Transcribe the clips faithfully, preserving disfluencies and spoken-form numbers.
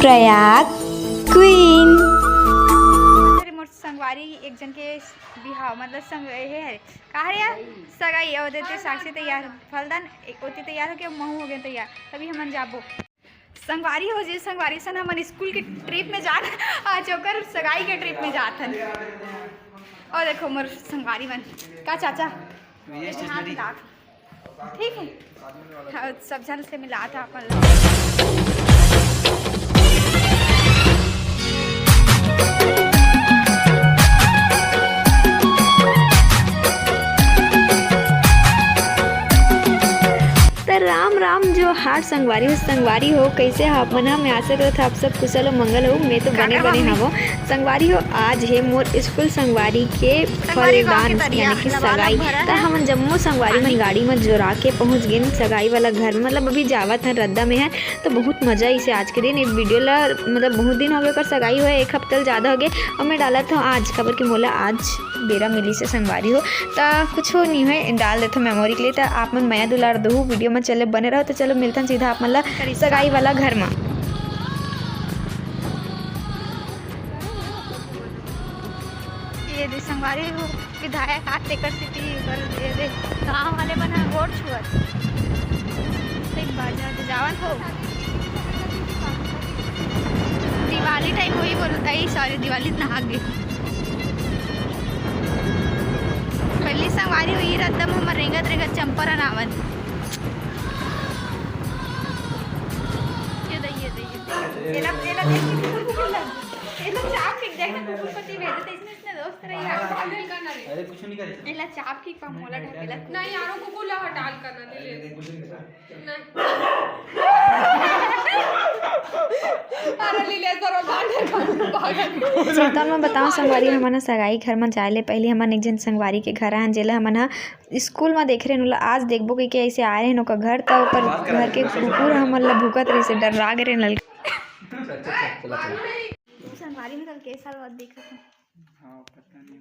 Prayag queen. अरे मोर संगवारी एक जन के बिहाव, मतलब संग-, हे हरे, का हरे यार? सगाई। और देते साक्षी तैयार, फलदान ओती तैयार हो के महू हो गए तैयार, तभी हमन जाबो। संगवारी हो जी, संगवारी सन हमन स्कूल के ट्रिप में जात, आज ओकर सगाई के ट्रिप में जात हन। और देखो मोर संगवारी मन, का चाचा? ठीक है, हाँ, सब झन से मिला था अपन लोग। त राम राम जोहार संगवारी हो, संगवारी हो, कैसे हो आप मन? मैं आशा करत हूँ आप सब कुशल हो, मंगल हो। मैं तो बने बने हवो संगवारी हो। आज है मोर स्कूल संगवारी के फलदान यानी कि सगाई। त हमन जम्मो संगवारी मन गाड़ी में जोरा के पहुँच गेन सगाई वाला घर में, मतलब अभी जावत हन, रद्दा में है। तो बहुत मजा इसे आज के दिन, ये वीडियो ला, मतलब बहुत दिन हो गए ओकर सगाई हुए, एक हफ्ता ले ज्यादा हो गए। और मैं डालत हूँ आज, काबर कि मोला आज बेरा मिली से संगवारी हो, त कुछ नहीं हुए, डाल देथो मेमोरी के लिए। त आप मन मया दुलार दहू, वीडियो में चले बने रहो। तो चलो मिलथन सीधा आप मन ला सगाई वाला घर में। ये दे संगवारी हो, विधायक आत तेकर सेती कर दे दे। गाँव वाले मन ह गोड़ छुअत। सही बात है, तो जावन हो। दिवाली टाइम वही बोलता है, सॉरी, दिवाली ना आ गई। पहली संगवारी हुई रद्दम हमर रेंगत रेंगत चंपरन आवत। ये दे, ये दे, ये दे। एला, एला देख के कुकुर, कुकुर लग। एला चाप के देख के कुकुर पति भेजे, तो इसने, इसने दोस्त रही है। अरे कुछ नहीं करे। एला चाप की पा मोला ढकेला। नहीं यारो, कुकुर ला हटाल करना दे। अरे कुछ नहीं करे। अरे लीलेश्वर और भांडे का पागल। सही तौर में बताओ संगवारी, हमन ह सगाई घर में जाए ले पहले हमन एक जन संगवारी के घर आन, जेला हमन ह स्कूल में देखे रहन, ओला आज देखबो कहिके ऐसे आए रहन ओकर घर, त ओकर घर के कुकुर हमन ला भूकत रहिसे, डर्रा गे रहन ललका। संगवारी में कल के साल बाद देखत हन। हाँ, पता नहीं।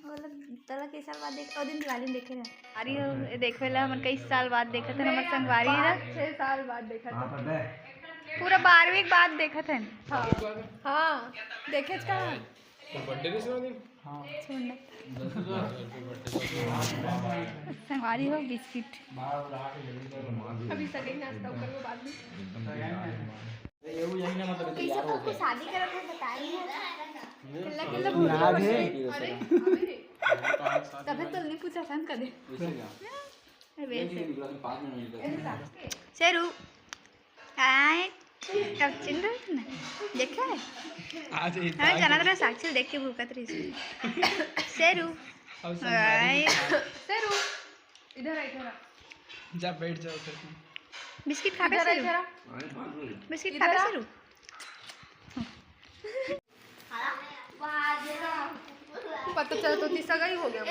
मतलब, तला कई साल बाद देख, ओ दिन दिवाली में देखे रहे। अरे, ये देखवे ला हमन कई साल बाद देखत हन, हमर संगवारी ला। पाँच, छह साल बाद देखत हन। पूरा बारहवीं के बाद देखत हन। हाँ, हाँ, देखेच का? तो बर्थडे भी सुना दिन? हाँ। छोड़ ना। संगवारी हो बिस्किट। अभी सगई नाश्ता ऊपर में बाद में। ये वो यही ना, मतलब, किसी तैयार हो को गए। शादी करत है, बताए नहीं है। किल्ला, किल्ला भूत याद है। अरे, तभी तो नहीं पूछा था कदे। वैसे क्या? अरे, वैसे। नहीं, नहीं, पाँच मिनट में निकल। शेरू, आए, अब चिल्ला ना। देखा है? आज ये हमें जाना था, साक्षी देख के भूकत रही। शेरू, अब संगवारी आए। शेरू। इधर आ, इधर आ। जा बैठ जाओ फिर तुम। बिस्किट खाबे इधर आ, शेरू? इधर आ। बिस्किट इधर खाबे आ। शेरू? पता चला तो तीसरा ही हो गया।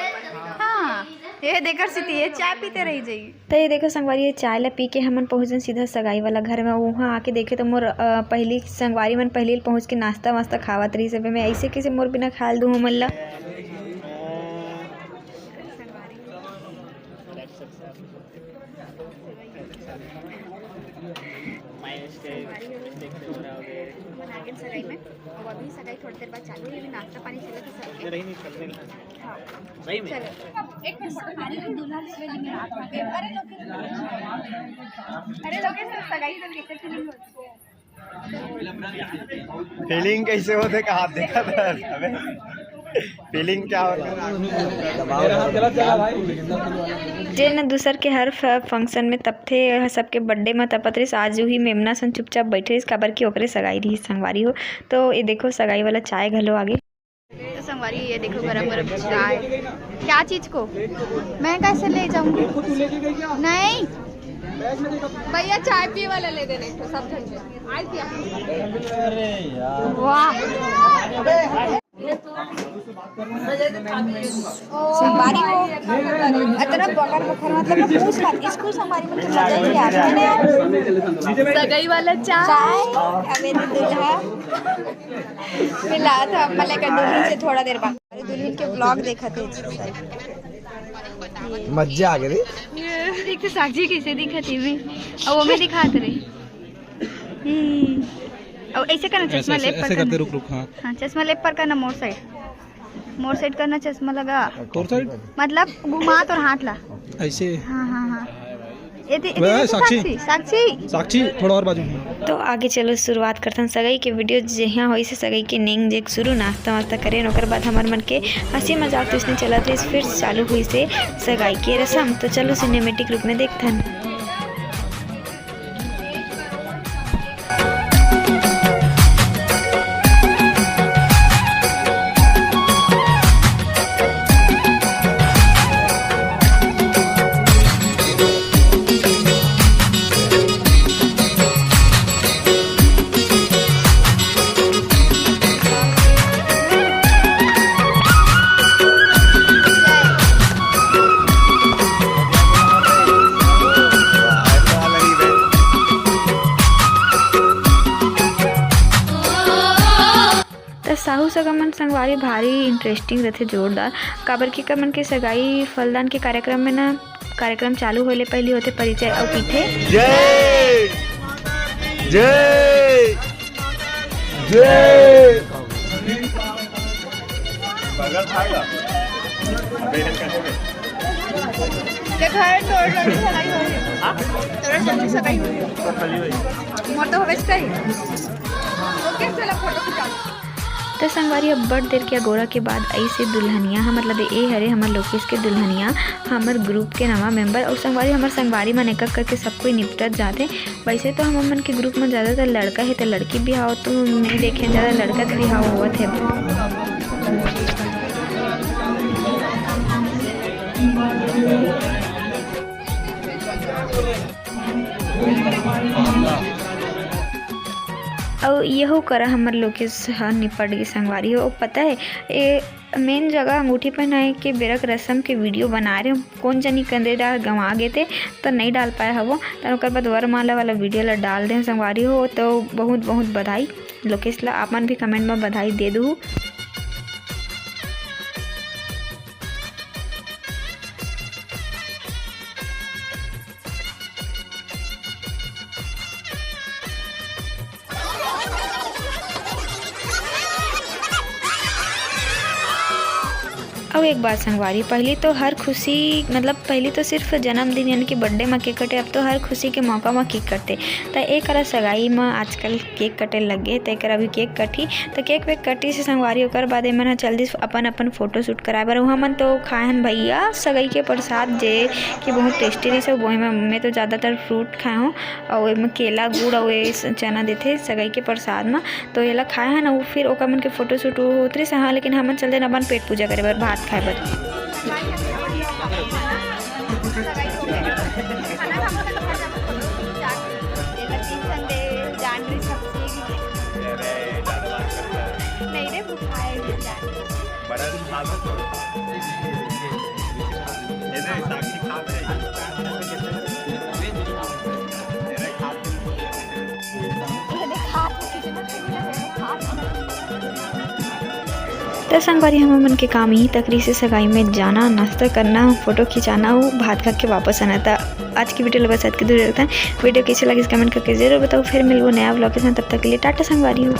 हाँ, ये देकर सीती ये चाय पीते रही जाई। तो ये देखो संगवारी, ये चाय ला पी के हमन पहुँचन सीधा सगाई वाला घर में। वहाँ आके देखे तो मोर, अ, पहली संगवारी मन पहली पहुँच के नाश्ता वास्ता खावत रही सब। मैं ऐसे कैसे मोर बिना खाल दूँ हमन ला। संगवारी हो, नागिन सगाई में। अब अभी सगाई थोड़ी देर बाद चालू होही, अभी नाश्ता पानी चलत हे सबके। हाँ। सही में? चलो। एक मिनट, अरे दूल्हा, अरे लोग, अरे लोग, सगाई तो लेकर चलेंगे। फीलिंग कैसे होथे, कहा देखा था अबे? फीलिंग क्या होथे? जेन दूसर के हर फ-, फंक्शन में तपथे, सबके बर्थडे में तपत रहिस, आज उही मेमना सन चुपचाप बैठे रहिस, काबर कि ओकरे सगाई रहिस संगवारी हो। तो ये देखो सगाई वाला चाय घलो आगे। तो संगवारी, ये देखो गरम गरम चाय। क्या चीज को मैं कैसे ले जाऊंगी? नहीं भैया, चाय पिए वाला ले देना एक ठो, सब झन के। आज पिया। अरे यार। वाह। संगवारी हो, इतना बकर बकर, मतलब, मैं पूछ पाती, स्कूल संगवारी में तो मजा ही आ रहा है ना यार। सगाई वाला चाय। चाय, अबे तो दूल्हा मिला था, मैं लेकर दुल्हन से थोड़ा देर बाद। अरे, दुल्हन के vlog देखत हे। मजा आ गया रे। देख तो साक्षी कैसे दिखत हे, अब वो मैं दिखात रही। हम्म। और ऐसे करना, ऐसे, चश्मा ऐसे, लेप पर ऐसे करते, करना। रुक, रुक, हाँ। हाँ, चश्मा लेप पर करना, मोर side, मोर side करना, चश्मा लगा। तोर side? मतलब घुमा तोर हाथ ला। ऐसे? हाँ, हाँ, हाँ। ये थी, ये थी, साक्षी। साक्षी, साक्षी। साक्षी, थोड़ा और बाजू में। तो आगे चलो शुरुआत करथन सगाई के video। जहाँ होइस हे सगाई के नेंग जेग शुरू, नाश्ता वास्ता करेन, ओकर बाद हमर मन के हंसी मजाक तो इसने चलत रहिस, फिर चालू होइस हे सगाई के रसम। तो चलो cinematic रूप में देखथन। त साहू सगा मन संगवारी भारी interesting रथे, जोरदार, काबर कि एकर मन के सगाई फलदान के कार्यक्रम में ना, कार्यक्रम चालू होले पहिली होथे परिचय अउ पीथे। जय जय जय। बर्गर खाएगा? अबे, ये कैसे? देख, है, तोर जल्दी सगाई हो रही है। हाँ? तोर जल्दी सगाई हो रही है। तो खाली वही। मोर तो होबे करी। OK, चलो फोटो खिंचा। त संगवारी, अब्बड़ देर के अगोरा के बाद अइसे दुल्हनिया ह, मतलब ए हरे हमर लोकेश के दुल्हनिया, हमर group के नवा member। अउ संगवारी, हमर संगवारी मन एक एक करके सब कोई निपटत जाथे। वैसे तो हमर मन के group में ज़्यादातर लड़का हे, त लड़की बिहाव तो नहीं देखे, ज़्यादा लड़का के बिहाव होवत हे। अउ यहू करा हमर लोकेश ह निपट गे संगवारी हो। पता है, ए main जगह अंगूठी पहनाए के बेरा के रसम के video बना रहे हो, कौन जनी कंदे डार गंवा गे थे, तो नहीं डाल पाए हवो। तो ओकर बाद वरमाला वाला video ला डाल दे संगवारी हो। तो बहुत बहुत बधाई लोकेश ला, आप मन भी comment में बधाई दे दू। अउ एक बात संगवारी, पहली तो हर खुशी, मतलब पहली तो सिर्फ जन्मदिन यानी कि birthday म cake कटे, अब तो हर खुशी के मौका म cake कटथे। त एकरा सगाई म आजकल cake कटे लग गे, त एकरा अभी cake कटही। त cake वेक कटिस संगवारी, ओकर बाद एमन ह चल दिस अपन अपन photo shoot कराए बर। उहाँ मन तो खाए हन भैया सगाई के प्रसाद, जे कि बहुत tasty रहिस। अउ वही में मैं तो ज़्यादातर fruit खाए हूँ, अउ एमे केला, गुड़ अउ ये स-, चना देथे सगाई के प्रसाद म। तो एला खाए हन, अउ फिर ओकर मन के photo shoot होत रहिस। हाँ, लेकिन हमन चल देन अपन पेट पूजा करे बर, भात खाए बर। खाना खा के घर जाके फोटो खींचा के ले लेती संदेश, जान रही सब चीज। अरे, ज्यादा बात करता है। नहीं रे, वो खाए भी जान। बड़ा दिन बाद में तो। ये देख, साक्षी खा रही है। ये देख, खा रही है। त संगवारी, हमर मन के काम इही तक रहिस हे, सगाई में जाना, नाश्ता करना, फोटो खिंचाना अउ भात खा के वापस आना। त आज की video ल बस अतके दूर रखथन। Video कइसे लगिस comment करके जरूर बताओ। फिर मिलबो नया vlog के साथ, तब तक के लिए टाटा संगवारी हो।